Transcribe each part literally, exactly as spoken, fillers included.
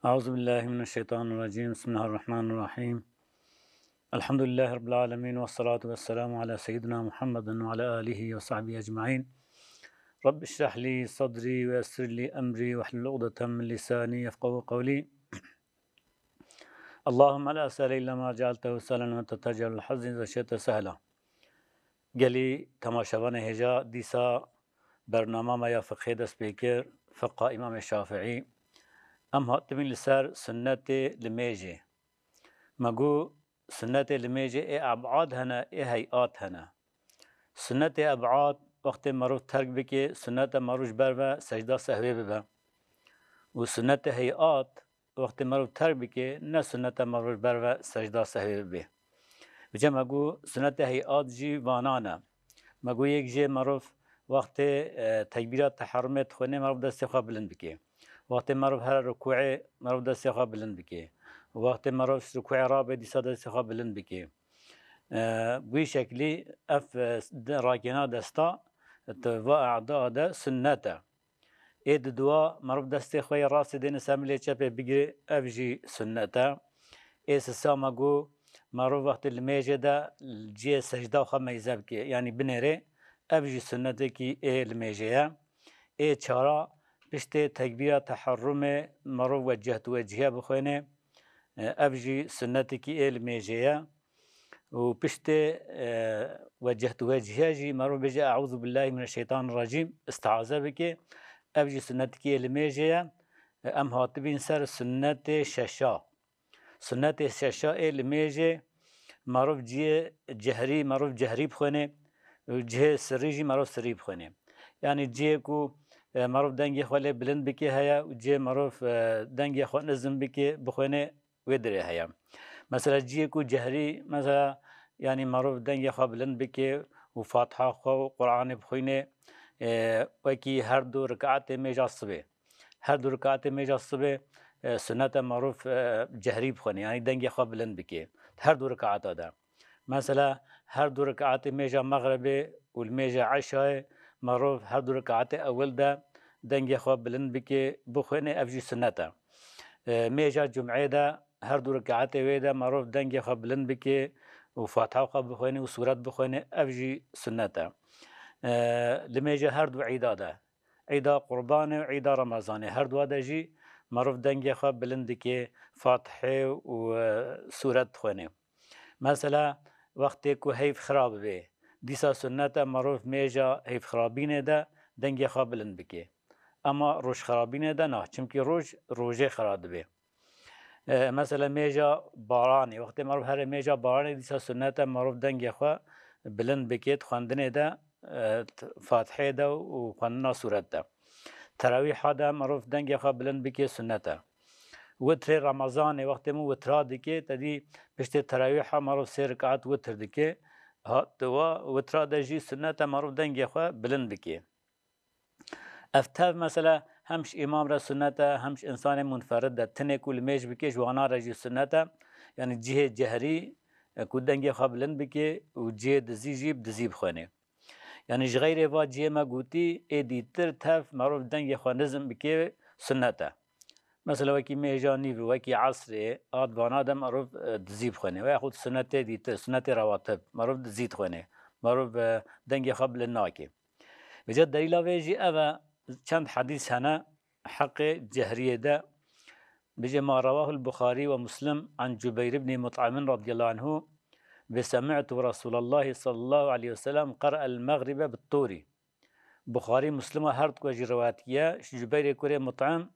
أعوذ بالله من الشيطان الرجيم. بسم الله الرحمن الرحيم. الحمد لله رب العالمين، والصلاة والسلام على سيدنا محمد وعلى آله وصحبه أجمعين. رب اشرح لي صدري ويسر لي أمري واحلل عقدة من لساني يفقهوا قولي. اللهم لا سهل إلا ما جعلته سهلا وأنت تجعل الحزن إذا شئت سهلا. Gelî temaşevanê hêja, dîsa bernama me ya fiqhê dest pê kir, fiqha Îmamê Şafiî. Em hatibîn li ser sunnetê limêjê. Me got, sunnetê limêjê ê eb'ad hene, ê hey'at hene. Sunnetê eb'ad, wextê merov terk bike, sunnete merov ji ber ve secda sehwê bibe. Û sunnetê hey'at, wextê merov terk bike, ne sunnete merov ji ber ve secda sehwê bibe. Vêca me got, sunnetê hey'at jî vanan e. Me got, yek jê merov wextê, e, tekbîra teherumê dixwêne, merov destê xwe bilind bike. Wextê merov here rukûê, merov destê xwe bilind bike. Wextê merov ji rukûê rabe, dîsa destê xwe bilind bike. E, bi wî şeklî ev, e, de-, rakêna desta, tu va e'da de sunnet e. Ê di dua merov destê xwe yê rastê dêne ser milê çepê bigire, ev jî sunnet e. Ê sisa me got, merov wextê limêjê de cihê secda xwe meyze bike, yanî binêre, ev jî sunnetekî ê limêjê ye. Ê çara, piştê tekbîra teherumê merov wecehtu wecihe bixwêne, e, ev jî sunnetekî ê limêjê ye. Û piştê, e, wecehtu wecihe jî merov bêje, "Eûzu billahî mineşşeytanirracîm", istiaze bike. Ev jî sunnetekî ê limêjê ye. E, em hatibîn ser sunnetê şeşa. Sunnetê şeşa ê limêjê, merov cihê cehrî, merov cehrî bixwêne û cihê sirrî jî merov sirrî bixwêne. Yanî cihê ku, e, merov dengê xwe lê bilind bike heye û cihê merov, e, dengê xwe nizm bike, bixwêne, wê dirê heye. Mesela cihê ku cehrî, mesela, yanî merov dengê xwe bilind bike û Fatiha xwe û Quranê bixwîne, e, wekî her du rikatê mêja sibê. Her du rikatê mêja sibê, e, sunnet e merov, e, cehrî bixwêne, yanî dengê xwe bilind bike. Her du rikata de. Mesela her du rikatê mêja mexribê û li mêja eşayê merov her du rikatê ewil de dengê xwe bilind bike, bixwêne, ev jî sunnet e. E, mêja cum'ê de her du rikatê wê de merov dengê xwe bilind bike û Fatiha xwe bixwêne û sûret bixwêne, ev jî sunnet e. E, li mêja her du îda de, Îda Qurbanê û Îda Remezanê, her dua de jî merov dengê xwe bilind dike, Fatihê û, e, sûret dixwêne. Mesela, wextê ku heyv xira bibe, dîsa sunnet e merov mêja heyvxirabînê de dengê xwe bilind bike. Ema rojxirabînê de na, çimkî roj, rojê xira dibe. E, mesela mêja baranê, wextê merov here mêja baranê, dîsa sunnet e merov dengê xwe bilind bike, di xwendinê de, e, t-, Fatihê de û xwendina sûret de. Terawîha de merov dengê xwe bilind bike, sunnet e. Witrê Remezanê, wextê min witra dike, te dî piştê terawîha merov sê rikat witr dike. Ha, di wa witra de jî sunnet e merov dengê xwe bilind bike. Ev tev mesela hem ji îmam re sunnet e, hem ji însanê munferid e. Tinê ku limêj bike, ji wana re jî sunnet e. Yanî cihê cehrî, e, ku dengê xwe bilind bike û cihê dizî jî bi dizî bixwêne. Yanî ji xeyrê va cihê me gotî, ê dîtir tev merov dengê xwe nizm bike, sunnet e. Mesela wekî mêja nîvî, wekî esrê, a di vana de merov, e, dizî bixwêne. Ve yaxud sunnetê dîtir, sunnetê rewatib, merov dizî dixwêne. Merov, e, dengê xwe bilind nake. Vêca delîla vê jî ev e, çend hedîs hene heqê cehriyê de. Bêje, "Ma rawahul Buxarî ve Muslim an Cubeyr ibn Mut'im radiyallahu anhu, ve semi'tu Resulallahi sallallahu aleyhi ve sellem qere'el mexribe bit-tûrî." Buxarî, Muslima her dikwe jî rewayet kiye, ji Cubeyrê kurê Mut'im,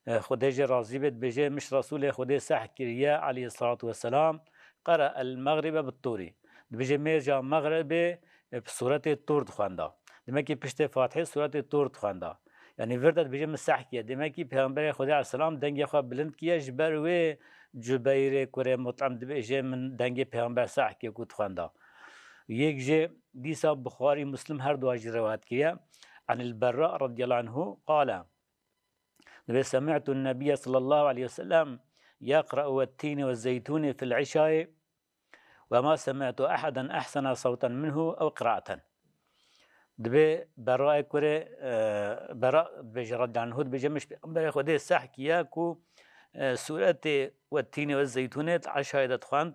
e, Xwedê jê razî be, dibêje, "Min ji Resûlê Xwedê seh kiriye, aleyhissalatu vesselam, qere'el mexribe bit-tûrî." Dibêje, mêja mexribê, e, bi sûretê Tûr dixwenda. Demekî piştê Fatihê sûretê Tûr dixwenda. Yanî vir de dibêje, "Min seh kiye." Demekî Pêxemberê Xwedê aleyhisselam dengê xwe bilind kiye, ji ber wê Cubeyrê kurê Mut'im dibêje, "Min dengê Pêxember seh kiye ku dixwenda." Yek jê dîsa Buxarî, Muslim her dua jî rewayet kiriye. Anil Berra radiyallahu anhu qale, dibê, "Semi'tu Nebiyye sallallahu aleyhi ve sellem yeqre'u ve tîni ve zeytûni fil işayê ve ma semi'tu eheden ehsena sawten minhu ew qiraeten." Dibê Berraê kurê, e, Berra dibêje radiyallahu anhu, dibêje, "Min ji Pêxemberê Xwedê seh kiye ku, e, sûretê we tînê we zeytûnê di eşayê de dixwend,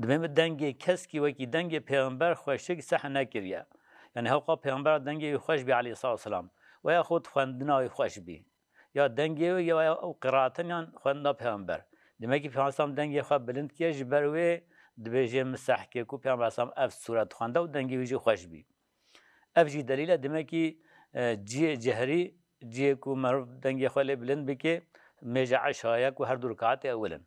dibê min dengê keskî wekî dengê pêxember xweşik seh nekiriye. Yanî hewqa pêxembera dengê wî xweş bî aleyhissalatu vesselam. Weya xwe xwendina wî xweş bî. Ya dengê wî ya ew qiratin yan xwendina pêxember. Demekî pêxember dengê xwe bilind kiriye, ji ber wê dibêje min seh kir ku pêxember aleyhisselam ev sûret dixwende û dengê wî jî xweş bî. Ev jî delîl e, demekî, e, cihê cehrî, cihê ku merov dengê xwe lê bilind bike, mêja eşa ye ku her du rikatê ewil in.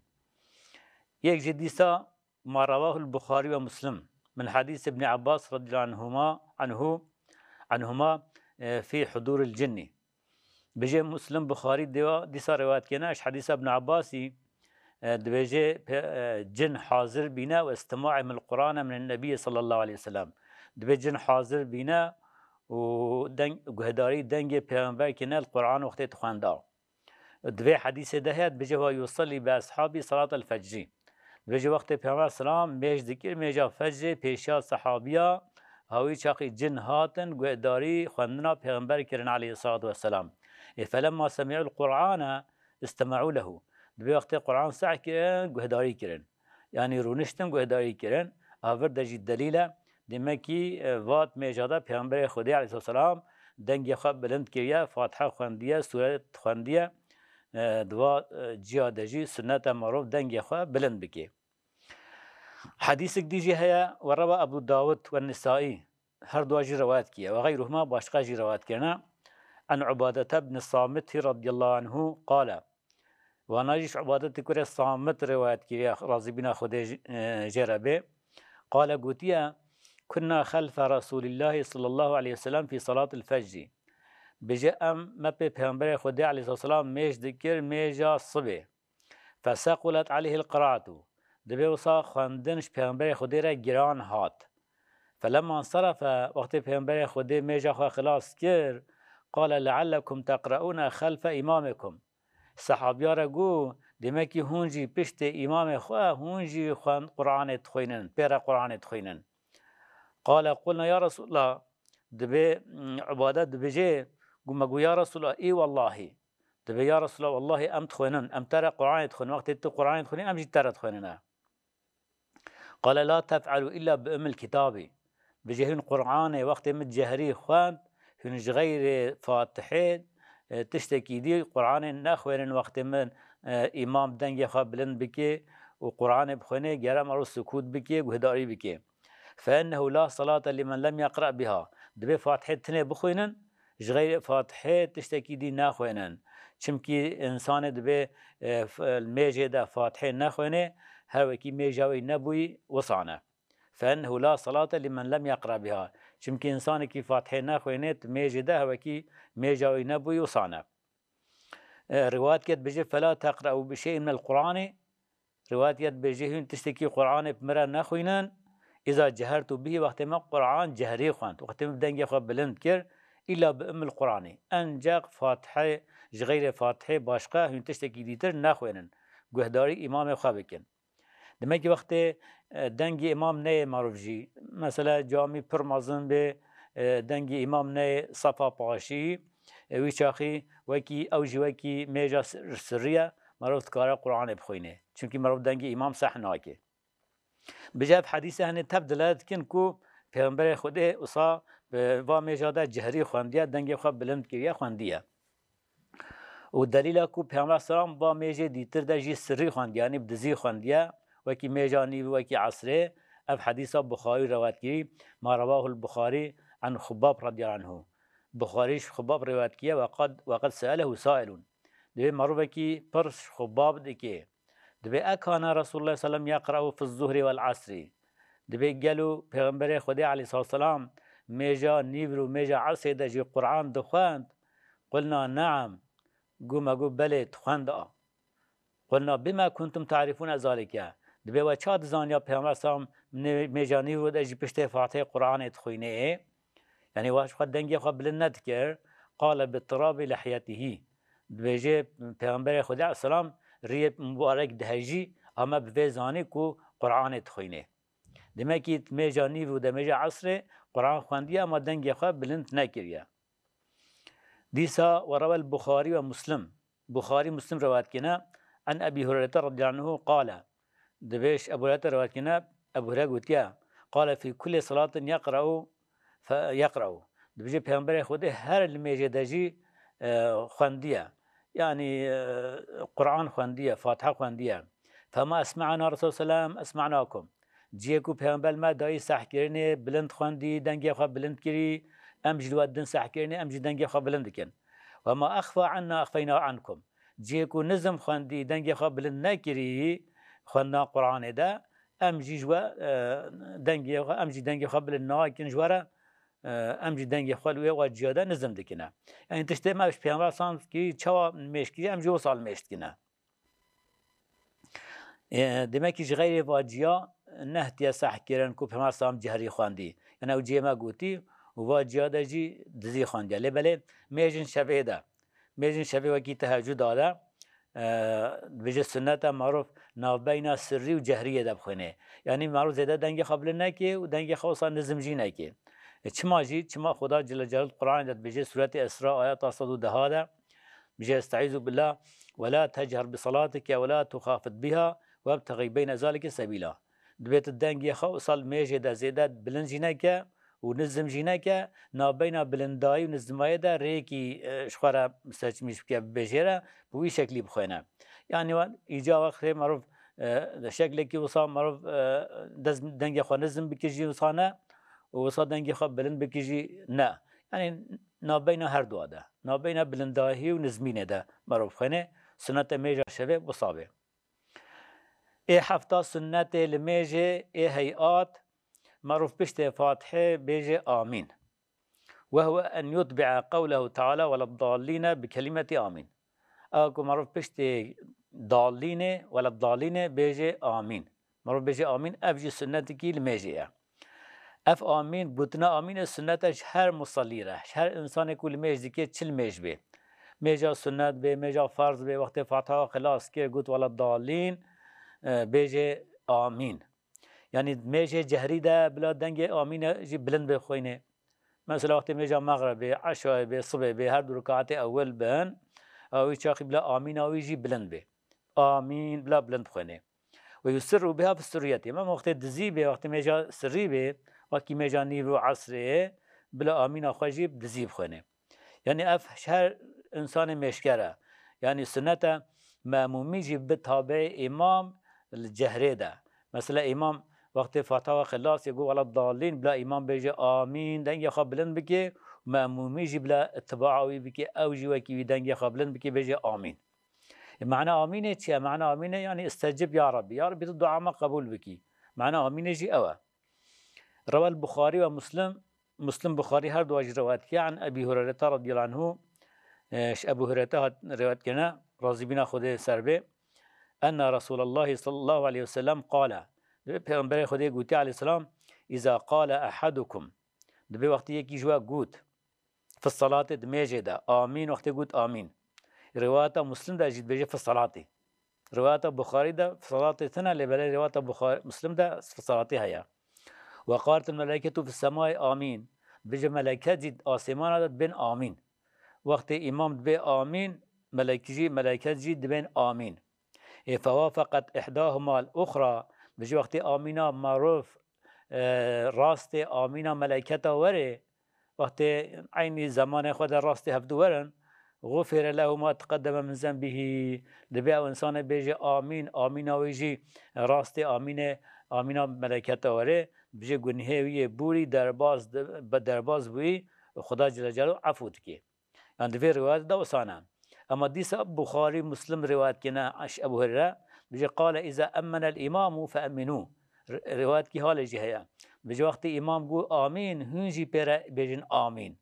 Yek jî dîsa ma rawahul Buxarî ve Muslim min hadîs Ibn Abbas radiyallahu anhuma, anhu, anhuma, e, fî hudûril cinnî. Bêje Muslim, Buxarî dêwa dîsa rewayet kene, ji hadîsa Ibn Abbasî, e, dibêje, pe-, e, cin hazir bîne û istima'ihim il Qur'ane min Nebiyye sallallahu aleyhi ve sellem. Dibê cin hazir bîne û deng, guhdarî dengê pêxember kine li Qur'an wextê dixwenda. Di vê hedîsê de heye, dibêje, "Ve yusallî bi eshabî salatel fecrî." Dibêje, wextê Pêxember selam mêj dikir, mêja fecrê pêşiya sehabiya, hawî çaxî cin hatin, guhdarî xwendina Pêxember kirin aleyhissalatu vesselam. Ê felemma semi'ul Qur'ane istema'u lehu. Dibê wextê Qur'an seh kirin, guhdarî kirin. Yanî rûniştin guhdarî kirin. A vir de jî delîl e. Demekî, e, vat mêja de Pêxemberê Xwedê aleyhisselam dengê xwe bilind kiriye, Fatiha xwendiye, sûret xwendiye, e, di va, e, ciya de jî sunnet e merov dengê xwe bilind bike. Hedîsik dî jî heye, we rewa Ebû Dawud we Nisaî, her dua jî rewayet kiye, we xeyruhuma başqa jî rewayet kirine. En Ubadete bni Samitî radiyallahu anhu qale, Wana jî ji Ubadetê kurê Samit rewayet kiriye, razîbîna Xwedê ji, e, jê re bê. Qale gotiye, "Kunna xelfe Resulîllahî sallallahu aleyhi ve sellem fî salatil fecrî." Bêje em me pê Pêxemberê Xwedê aleyhisselam mêj dikir mêja sibê. Fesequlet aleyhil qiraatu. Dibê wisa xwendin ji Pêxemberê Xwedê re giran hat. Felemma nserafe, wextê Pêxemberê Xwedê mêja xwe xilas kir, qale, "Leallekum teqreûne xelfe îmamikum." Sehabiya re got, "Demekî hûn jî piştê îmamê xwe, hûn jî xwend Qur'anê dixwînin, pê re Qur'anê dixwînin." Qale, "Qulna ya Resulallah." Dibê, mm, Ubade dibêje, got, me got, "Ya Resulallah, î wellahî." Dibê, "Ya Resulallah, wellahî em dixwînin, em te re Qur'anê dixwînin, wextê tu Qur'anê dixwînî, em jî te re dixwînine." Qale, "La tef'elu illa bi ummil kitabî." Bêje, hûn Qur'anê wextê min cehrî xwend, hûn ji xeyrê Fatihê, e, tiştekî dî Qur'anê nexwênin wextê min, e, îmam dengê xwe bilind bike û Qur'anê bixwêne, gere merov sukût bike, guhdarî bike. Fe innehu la salate limen lem yeqre biha. Dibê Fatihê tinê bixwînin, ji xeyrê Fatihê tiştekî dî naxwênin. Çimkî însanê dibê, e, f-, mêjê de Fatihê nexwênê, her wekî mêja wî nebûyî, wisane. Fe ennehu la salate limen lem yeqra biha. Çimkî însanekî Fatihê nexwênê, di mêjê de her wekî mêja wî nebûyî, wisane. E, riwayet ket bêje, "Fela teqreu bi şey'in minel Qur'anê." Riwayet ket bêje, hûn tiştekî Qur'anê bi min re nexwînin. "Îza cehertu bihî", wextê me Qur'an cehrî xwend, wextê me dengê xwe bilind kir, "îlla bi ummil Qur'anê." Enceq Fatihê, ji xeyrê Fatihê başqa hûn tiştekî dîtir nexwênin. Guhdarî îmamê xwe bikin. Demekî wextê, e, dengê îmam neyê merov jî, mesela camî pir mezin bê, e, dengê îmam neyê sefa paşî, e, wî çaxî wekî, ew jî wekî mêja sir-, sirrî ye, merov dikare Qur'anê bixwîne. Çimkî merov dengê îmam seh nake. Bêje ev hedîse hene tev delalet dikin ku Pêxemberê Xwedê wisa bi va mêja de cehrî xwendiye, dengê xwe bilind kiriye, xwendiye. Û delîla ku Pêxember selam va mêjê dîtir de jî sirrî xwendiye, yanî bi dizî xwendiye, wekî mêja nîv, wekî esrê, ev hedîsa Buxarî rewayet kirî, "Ma rewahul Buxarî an Xubab radiyallahu anhu." Buxarî ji Xubab rewayet kiriye, "Ve qad, ve qad seelehu sailun." Dibê merovekî pirs ji Xubab dike. Dibê, "Ekana Resulullah sallam yeqra'u fi zuhri vel asri?" Dibê gelo Pêxemberê Xwedê aleyhissalatu vesselam mêja nîvir û mêja esrê de jî Qur'an dixwend? Qulna, "Neam." Got, me got, "Belê, dixwend a." Qulna, "Bima kuntum ta'rifune zalike?" Dibê we ça dizaniya Pêxember sallam nê-, mêja nîvir de jî piştê Fatihê Qur'anê dixwîne? Yanî we ji xwe dengê xwe bilind nedikir? Qale bi tirabi lehyetihî. Dibêje Pêxemberê Xwedê aleyhisselam riyê mubarek dihejî, a me bi vê zanî ku Qur'anê dixwîne. Demekî mêja nîv û demêja esrê Qur'an xwendiye, ama dengê xwe bilind nekiriye. Dîsa we rewel Buxarî ve Muslim. Buxarî, Muslim rewayet kine. An Ebî Hureyre radîyallahu anhu qale. Dibêj Ebu Hureyre rewayet kine, Ebu Hureyre gotiye, qale fî kulli salatin yeqre'u fe-, yeqre'u. Dibêje Pêxemberê Xwedê her limêjê de jî, e, xwendiye. Yanî, e, Quran xwendiye, Fatiha xwendiye. Fema esme'ena Resul sellem esme'nakum. Ciyê ku Pêxember me dayî sehkirinê bilind xwendî, dengê xwe bilind kirî, em ji li we din sehkirinê, em jî dengê xwe bilind dikin. Wema exfa anna exfeyna ankum. Ciyê ku nizm xwendî, dengê xwe bilind nekirî, xwendina Quranê de, em jî ji we, e, dengê xwe, em jî dengê xwe bilind nakin ji we re, e, em jî dengê xwe li wê wa ciya de nizm dikine. Yanî tiştê me ji Pêxember sam kî çawa mêj kiriye, em jî wisa li mêj dikine. E, demek ki ji xeyrê va ciya nehtiye sehkirin ku Pêxember sam cehrî xwendî. Yanî ew ciyê me gotî û va ciya de jî dizî xwendiye. Lê belê mêjin şevê de, mêjin şevê wekî tehecuda de, e, dibêje sunnet e merov navbeyna sirrî û cehriyê de bixwîne. Yanî merov zêde dengê xwe bilind neke û dengê xwe wisa nizm jî neke. E, çima jî? Çima Xuda Celle Celaluhu Quranê de dibêje, Sûretê Isra, ayeta sed û deh de, dibêje, "Estaizu billah, ve la techer bi salatike ve la tuxafit biha, webtexî beyne zalike sebîla." Dibê tu dengê xwe wisa li mêjê de zêde bilind jî neke û nizm jî neke, navbeyna bilindayî û nizmayê de rêkî, e, ji xwe re seçmîş bike, bibêjê re, bi wî şeklî bixwêne. Yanî wan îca wextê merov, e, şeklekî wisa merov, e, dest, dengê xwe nizm bike jî wisa ne û wisa dengê xwe bilind bike jî ne. Yanî navbeyna her dua de, navbeyna bilindahî û nizmînê de merov bixwêne, sunete mêja şevê wisa bê. Ê hefta sunnetê li mêjê ê heyat, merov piştê Fatihê bêje amîn. Ve huve en yutbi'a qewlehu teala veleddallîne bi kelimeti amîn. Ew ku merov piştê dallînê, veleddallînê bêje amîn. Merov bêje amîn, ev jî sunnetekî li mêjê ye. Ev amîn, gotina amînê sunnet e ji her musellî re, ji her insanê ku li mêj dike, çi li mêj bê. Mêja sunnet bê, mêja ferz bê, wextê Fatiha xilas kir, got veleddallîn, e, bêje amîn. Yanî mêjê cehrî de bila dengê amîne jî bilind bixwîne. Mesela wextê mêja mexrebê, eşayê bê, sibê bê, her du rikatê ewil bin, ew wî çaxî bila amîna wî jî bilind bê. Amîn, bila bilind bixwîne. Ve yusirru biha fi sirriyetî. Mem wextê dizî bê, wextê mêja sirrî bê, wekî mêja nîv û esrê, bila amîna xwe jî dizî bixwêne. Yanî ev ji her insanê mêşker e. Yanî sunnet e memûmî jî bi tabeî îmam li cehrê de. Mesela îmam wextê Fatiha ve Xilasê got veleddallîn, bila îmam bêje amîn, dengê xwe bilind bike, memûmî jî bila itibaa wî bike, ew jî wekî wî dengê xwe bilind bike, bêje amîn. E, mana amînê çi ye? Mana amînê, yanî, "Istecib ya Rabbî." Ya Rabbî, tu dua me qebûl bikî. Mana amînê jî ew e. Rewel Buxarî ve Muslim, Muslim Buxarî her dua jî rewayet kiriye. An Ebî Hureyre radîyallahu anhu, e, ji Ebû Hureyre hat rewayet kirine, razîbîna Xwedê ser bê. Enne Resûlallahî sallallahu aleyhi ve sellem qale. Dibê Pêxemberê Xwedê gotiye aleyhisselam, "Îza qale ehadukum." Dibê wextî yekî ji we got, fi salatê di mêjê de, amîn, wextê got amîn. Rivayeta Muslim de jî dibêje fi salatê. Rivayeta Buxarî de fi salatê tune, lê belê rivayeta Buxarî, Muslim de fi salatê heye. Ve qalet el melaiketu fi semai amîn. Dibêje melaiket jî asêmana de dibên amîn. Wextê îmam dibê amîn, melek jî, melaiket jî dibên amîn. Ê fewafeqet ihdahuma el uxra, dibêje wextê amîna maruf, e, rastê amîna melaiketa werê, wextê eynî zemanê xwe de rastê hevdu werin, "Gufire lehu ma teqeddeme min zenbihî." Dibê ew insane bêje amîn, amîna wî jî rastê amînê, amîna meleketa werê, dibêje gunhê wî yê bûrî derbaz, be derbaz bûyî, Xuda Celle Celaluhu efû dike. Yan di vê rivayetê de wisa ne. Ema dîsa Buxarî, Muslim rivayet kene ji Ebu Hureyre, dibêje, "Qale îza emmenel îmamu fe emminû." Ri-, rivayet kî halê jî heye. Dibêje, wextê îmam got, "Amîn", hûn jî pê re bêjin, "Amîn."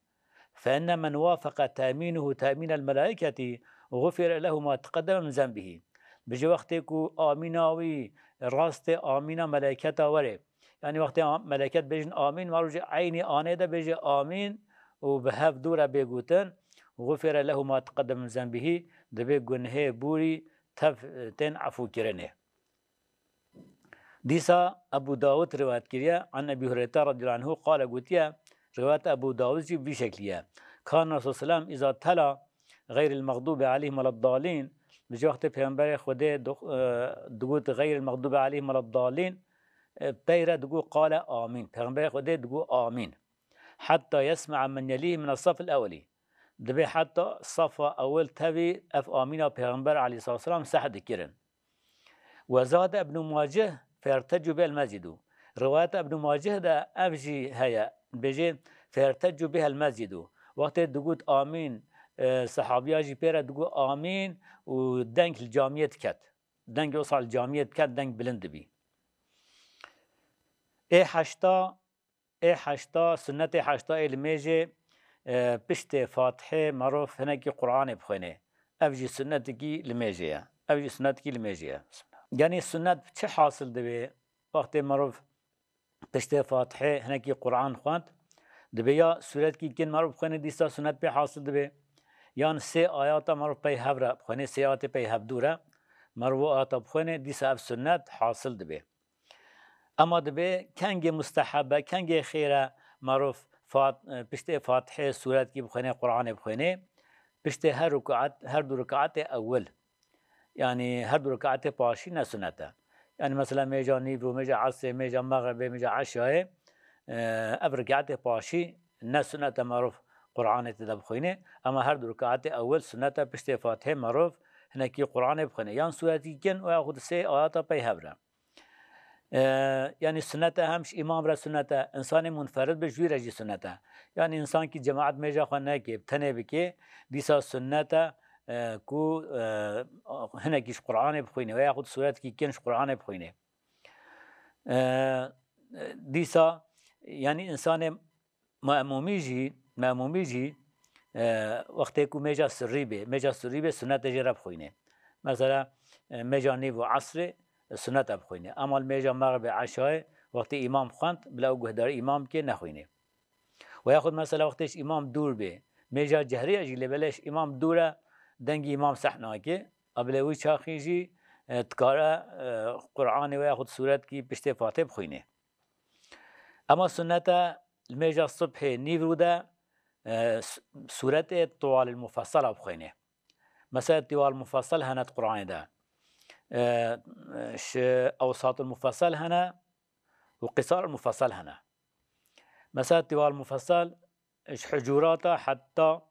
"Fe inne men wafeqe temînuhu temînel melaiketî, gufire lehu ma teqeddeme min zenbihî." Dibêje, wextê ku amîna wî rastê amîna melaiketa werê, Yanî wextê a-, meleket bêjin amîn, maro jî eynî anê de bêje amîn û bi hev dû re bê gotin, "Gufire lehu ma teqeddeme min zenbihî", dibê gunhê bûrî tev, e, tên efûkirinê. Dîsa Ebû Dawud rivayet kiriye, an Ebî Hureyre radîyallahu anhu qale gotiye, rivayet Ebû Dawud jî vî şeklî ye. Kan Resul selam îza tela غير المغضوب عليهم ولا الضالين. Bi cî wextê Pêxemberê Xwedê du-, e, digot غير المغضوب عليهم ولا الضالين, e, peyre digot قال آمين. Pêxemberê Xwedê digot آمين. حتى يسمع من يليه من الصف الأول. Dibê heta safa ewil tevî ev amîna Pêxember aleyhissalatu vesselam seh dikirin. وزاد ابن ماجه فيرتج بها المسجد. Riwayeta Ibn Maceh de ev jî heye. Dibêje فيرتج بها المسجد. Wextê digot amîn, e, sehabiya jî pê re digot amîn û deng li camiyê diket. Dengê wisa li camiyê diket, deng bilind dibî. Ê heşta, ê heşta, sunnetê heşta ê limêjê, e, piştê Fatihê merov hinekî Qur'anê bixwêne. Ev jî sunnetekî limêjê ye. Ev jî sunnetekî limêjê ye. Yanî sunnet çi hasil dibe? Wextê merov piştê Fatihê hinekî Qur'an xwend, dibe ya sûretkî kin merov bixwêne, dîsa sunnet pê hasil dibe. Yan sê ayata merov pey hev re bixwêne, sê ayatê pey hevdû re merov o ayata bixwêne, dîsa ev sunnet hasil dibe. Ema dibe kengê musteheb e, kengê xêr e, merov Fat-, piştê Fatihê sûretkî bixwêne, Qur'anê bixwêne, piştê her rukûat, her du rukûatê ewil. Yanî her du rikatê paşî ne sunet e. Yanî mesela mêja nîv û mêja esrê, mêja mexribê, mêja eşayê, e, ev rikatê paşî ne sunet e merov Qur'anê tê de bixwîne. Ema her du rikatê ewil sunet e, piştê Fatihê merov hinekî Qur'anê bixwîne. Yan sûretî kin û yaxud sê ayata pey hev re. E, yanî sunet e, hem ji îmam re sunet e, insanê munferid be ji wî re jî sunet e. Yanî însankî cemaet mêja xwe neke, bi tenê bike, dîsa sunet e, e, ku, e, hinekî ji Qur'anê bixwîne veya xwe sûretkî kin ji Qur'anê bixwîne. E, dîsa, yanî însanê memûmî jî, memûmî jî, e, wextê ku mêja sirrî bê, mêja sirrî bê, sunet e jê re bixwîne. Mesela, e, mêja nîv û esrê, e, sunet e bixwîne. Ema li mêja mexribê, eşayê, wextê îmam xwend, bila ew guhdarî îmam bike, nexwîne. Ve yaxud mesela wextê ji îmam dûr bê, mêja cehriya jî lê belê ji îmam dûr e, dengî îmam seh nake, a bilê wî çaxî jî, e, dikare, e, Qur'anê ve yaxud sûretkî piştê Fatihê bixwîne. Ema sunnet e li mêja sibhê nîv rû de, e, s-, sûretê Tiwal Mufessela bixwîne. Mesela Tiwal Mufessel hene di Qur'anê de. E, ji Ewsatul Mufessel hene û Qisar Mufessel hene. Mesela Tiwal Mufessel ji Hucurata heta,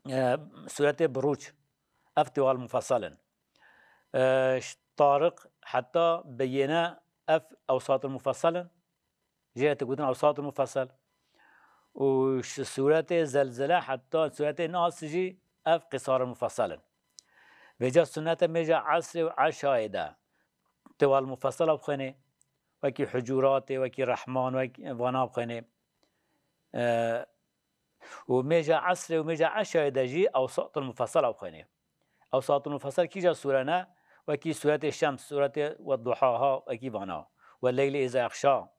e, Sûretê Buruc. Ev Tiwal Mufessel in. E, ji Tariq heta Beyyine ev Ewsatul Mufessel in. Jê re digotin Ewsatul Mufessel. Û ji Sûretê Zelzele heta Sûretê Nas jî ev Qisarul Mufessel in. Vêca sunnet e mêja esrê û eşayê de Tiwal Mufessela bixwêne, wekî Hucuratê, wekî Rehman, wekî vana bixwêne. E, û mêja esrê û mêja eşayê de jî Ewsatul Mufessela bixwêne. Ewsatul Mufessel kîja sûre ne? Wekî Sûretê Şems, Sûretê Wedduhaha, wekî vana. Welleylî îza yaxşa.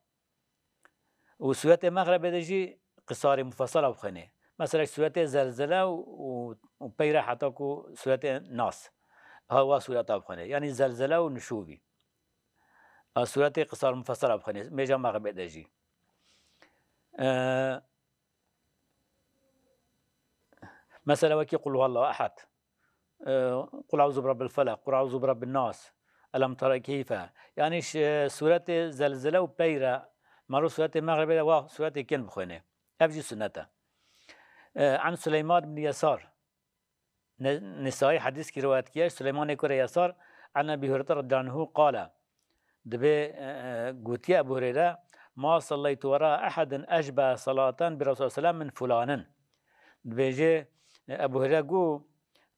Û Sûretê Mexrebê de jî Qisarê Mufessela bixwêne. Mesela Sûretê Zelzele û, û, û peyre heta ku Sûretê Nas. Ha wa sûreta bixwêne. Yanî Zelzele û Nişûvî. A Sûretê Qisar Mufessela bixwêne. Mêja Mexrebê de jî. E, Mesela wekî Qul huwallahu ehad, e, Qul euzu bi rabbil felak, Qul euzu bi rabbin nas, Elem tera keyfe. Yanî ji, e, sûretê Zelzele û peyre, mero sûretê Mexribê de wa sûretê kin bixwêne. Ev jî sunnet e. E, An Suleyman bin Yesar, Ne-, Nisayî hedîskî riwayet kiriye, Suleymanê kurê Yesar, an Ebî Hureyre radiyallahu anhu qale, dibê, e, e, gotiye Ebû Hureyre, "Ma salleytu wera ehedin eşbehe salaten bi Resul sellem min fulanin." Dibêje, e, Ebû Hureyre got,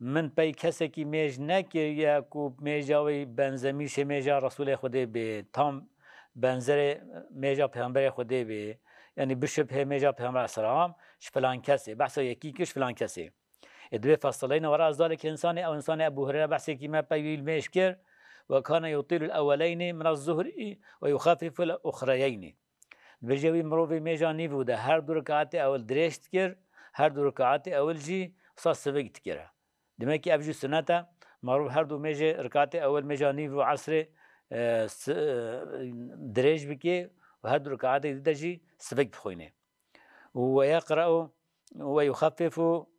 "Min pey kesekî mêj nekiriye ku mêja wê benzemîşê mêja Resulê Xwedê bê, tam benzerê mêja Pêxemberê Xwedê bê, yanî bişibhê mêja Pêxember aleyhisselam ji filan kesê, behsa yekî kir ji filan kesê." Ê, dibê fesileyne wera ez zalekî însanê, ew însanê Ebû Hureyre behsekî me pey wî mêj kir, "Ve kane yutîlul ewweleyni min ez-zuhri ve yuxeffiful uxreyeyni." Dibêje wî mirovê mêja nîv û de her du rikatê ewil dirêj dikir, her du rikatê ewil jî wisa sivik dikir. Demek ki ev jî sunnet e, marov her du mêjê rikatê ewil mêja nîv û esrê, e, si-, e, dirêj bike û her du rikatê dî de jî sivik bixwîne. Û ve yeqre'u ve yuxeffifu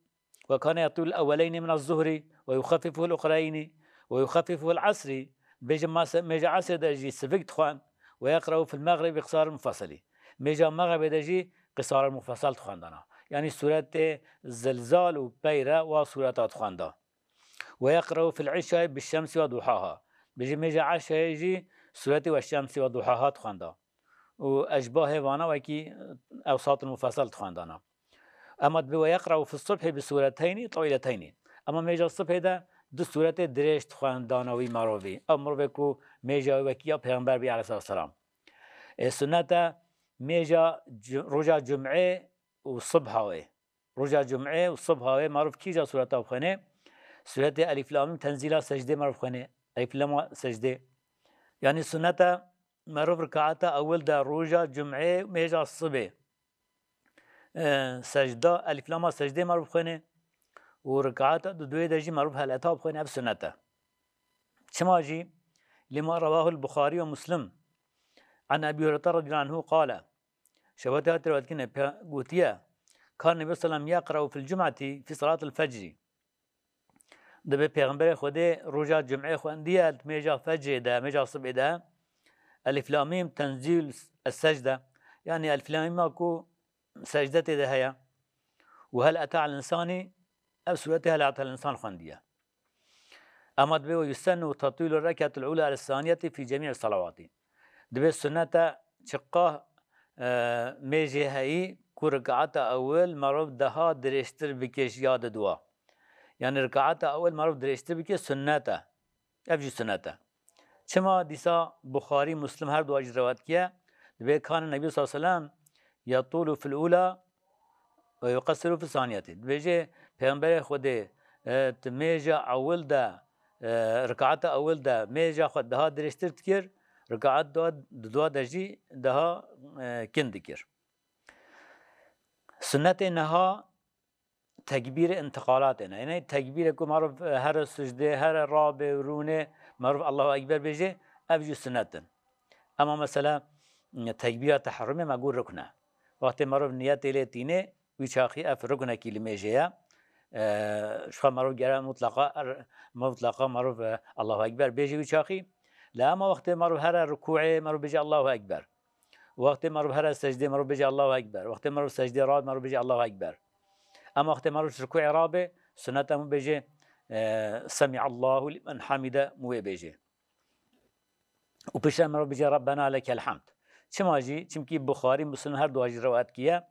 وكان يطيل الأولين من الظهر ويخففه الأخرين ويخففه العصر. Bêje mase-, mêja esrê de jî sivik dixwend. ويقرأ في المغرب بقصار المفصل. Mêja mexribê de jî qisar mufesel dixwendana. Yanî sûretê Zilzal û peyre wa sûreta dixwenda. ويقرأ في العشاء بالشمس وضحاها. Bêje mêja eşayê jî sûretê والشمس وضحاها dixwenda. Û eşbahê vana wekî ewsat mufesel dixwendana. Ema dibê ويقرأ في الصبح بسورتين طويلتين. Ema mêja sibhê de du sûretê dirêj dixwendana wî mirovî. Ew mirovê ku mêja wî wekî ya Pêxember bî aleyhisselam. Ê, sunnet e mêja cu-, roja cumê û sibha wê. Roja cumê û sibha wê merov kîja sureta bixwêne? Suretê Elif Lam Mîm Tenzîla Secdê merov xwêne. Elif Lama Secdê. Yanî sunnet e merov rikaeta ewil de roja cumê mêja sibê, e, secda, Elif Lama Secdê merov bixwêne û rikaeta duduyê de jî merov heleta bixwêne, ev sunnet e. Çima jî? لما رواه البخاري ومسلم عن أبي هريرة رضي الله عنه قال. Şewatê hat rewet kine, pe-, gotiye, كان النبي صلى الله عليه وسلم يقرأ في الجمعة في صلاة الفجر. Dibê Pêxemberê Xwedê roja cumê xwendiye li mêja fecrê de, mêja sibê de, Elif Lam Mîm Tenzîl Es-Secde. Yanî Elif Lam Mîma ku secde tê de heye. Û hel ete al însanî, ev sûretê hel ete al însan xwendiye. Ema dibê ويسن تطويل الركعة الأولى على الثانية في جميع الصلوات. Dibê sunnet e çiqa, e, mêjê heyî ku rikaeta ewil merov daha dirêjtir bike ji ya didwa. Yanî rikaeta ewil merov dirêjtir bike sunnet e. Ev jî sunnet e. Çima dîsa Buxarî, Muslim her dua jî rewet kiye? Dibê كان النبي صلى الله عليه وسلم يطول في الأولى ويقصر في الثانية. Dibêje Pêxemberê Xwedê, e, di mêja ewil de, e, rikaeta ewil de mêja xwe daha dirêjtir dikir, rikaet dua, di dua de jî daha, e, kin dikir. Sunnetê niha tekbîrê întiqalatê ne. Yanî tekbîrê ku merov, e, here sicdê, here rabê û rûnê, merov Allahu Ekber bêje, ev jî sunnet in. Ema mesela, e, tekbîra teherrumê me got rukn e. Wextê merov niyetê lê tînê, wî çaxî ev ruknekî li mêjê ye. E, ji xwe merov gere mutlaqa, er-, mutlaqa merov, e, Allahu Ekber bêje wî çaxî. Lê ema wextê merov here rukûê, merov bêje Allahu Ekber. Wextê merov here secdê, merov bêje Allahu Ekber. Wextê merov secdê rabe, merov bêje Allahu Ekber. Ema wextê merov ji rikûê rabe, sunnet e mû bêje, e, Semiallahu limen hamide, mû wê bêje. Û piştre merov bêje Rabbena lekel hamd. Çima jî? Çimkî Buxarî, Muslim her dua jî rewayet kiye.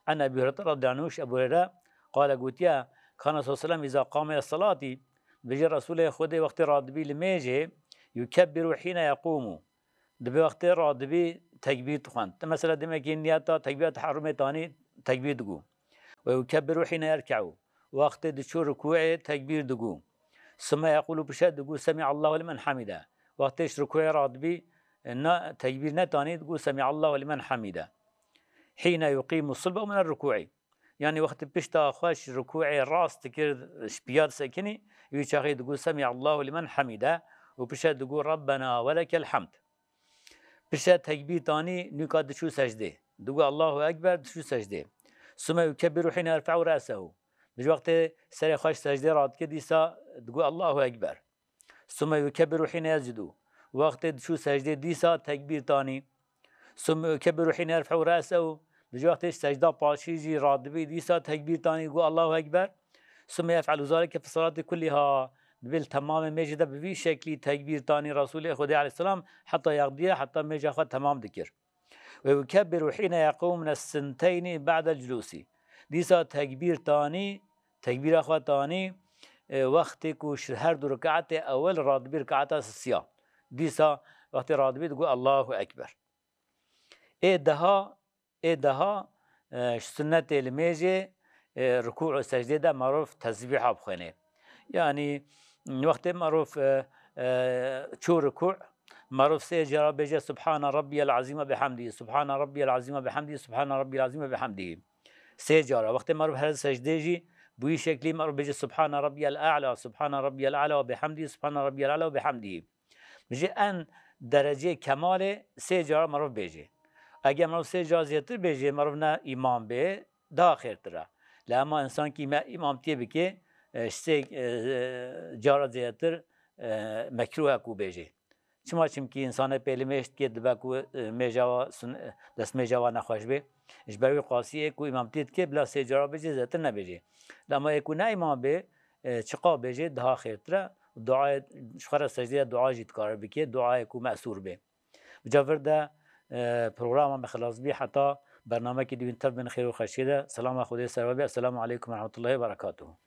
An Ebî Hureyre radiyallahu anhu, Ebu Hureyre, qale gotiye, kana sallallahu aleyhi ve sellem iza qame es-salati, bêje Resulê Xwedê wextê radibî li mêjê, yukebbiru hîne yequmu. Dibê wextê radibî tekbîr dixwend. Te mesela demekî niyeta tekbîra teherrumê tanî tekbîr digû. Ve yukebbiru hîne yerke'u. Wextê diçû rikûê tekbîr digû. Summe yequlu pişe digû Semiallahu limen hamide. Wextê ji rikûê radibî, e, na, tekbîr netanî digû Semiallahu limen hamide. Hîne yuqimu sulbe min er-rikûi. Yanî wextê pişta xwe ji rikûê rast dikir, ji piya disekinî, wî çaxê digû Semiallahu limen hamide û pişe digû Rabbena ve lekel hamd. Pişe tekbîr tanî nûka diçû secdê. Digû Allahu Ekber, diçû secdê. Sume yukebbiru hîne yerfe'u re'sehu. Ji wextê serê xwe ji secdê radike dîsa digû Allahu Ekber. Sume yukebbiru hîne yescudu. Wextê diçû secdê dîsa tekbîr tanî. Sume yukebbiru hîne yerfe'u re'sehu. Ji wextê ji secda paşî jî radibî dîsa tekbîr tanî digû Allahu Ekber. Sume yef'elu zalike fi salati kulliha. Dibê li temamê mêjê de bi vî şeklî tekbîr tanî Resulê Xwedê aleyhisselam heta yaqdiye, heta mêja xwe temam dikir. Ve yukebbiru hîne yeqûm mines sinteyni ba'del culusi. Dîsa tekbîr tanî, tekbîra xwe tanî, e, wextê ku ji her du rikaetê ewil radibî rikaeta sisiya. Dîsa wextê radibî digû Allahu Ekber. Ê deha, ê deha, e, ji sunnetê li mêjê, e, rikû û secdê de merov tesbîha bixwêne. Yanî, wextê merov, e, e, çû rikû, merov sê cara bêje, Subhana Rabbiyel Azîme bihamdî, Subhana Rabbiyel Azîme bihamdî, Subhana Rabbiyel Azîme bihamdî. Sê cara. Wextê merov here secdê jî, bi wî şeklî merov bêje, Subhana Rabbiyel A'la, Subhana Rabbiyel A'la ve bihamdî, Subhana Rabbiyel A'la ve bihamdî. Ji en derecê kemalê sê cara merov bêje. Eger merov sê cara zêtir bêje, merov ne îmam bê, daha xêrtir e. Lê ema însankî me îmamtiyê bike, e, ji sê, e, cara zêdetir, e, mekruh e ku bêjê. Çima? Çimkî însanê pêlî mêj dike, dibe ku, e, mêja wa sun-, e, destmêja wa nexweş bê. Ji ber wî qasî ê ku îmamtiyê dike, bila sê cara bêjê, zêdetir nebêjê. Lê ema ê ku ne îmam bê, e, çiqa bêjê, daha xêrtir e. Duayê, ji xwe re secdeyê dua jî dikare bike, duayê ku mesûr bê. Bi ca vir de, e, programa me xilas bî, heta bernamekî dibîn tev bin xêr û xweşiyê de. Selama Xwedê ser we be. Esselamu aleykum ve rahmetullahi ve berekatuhu.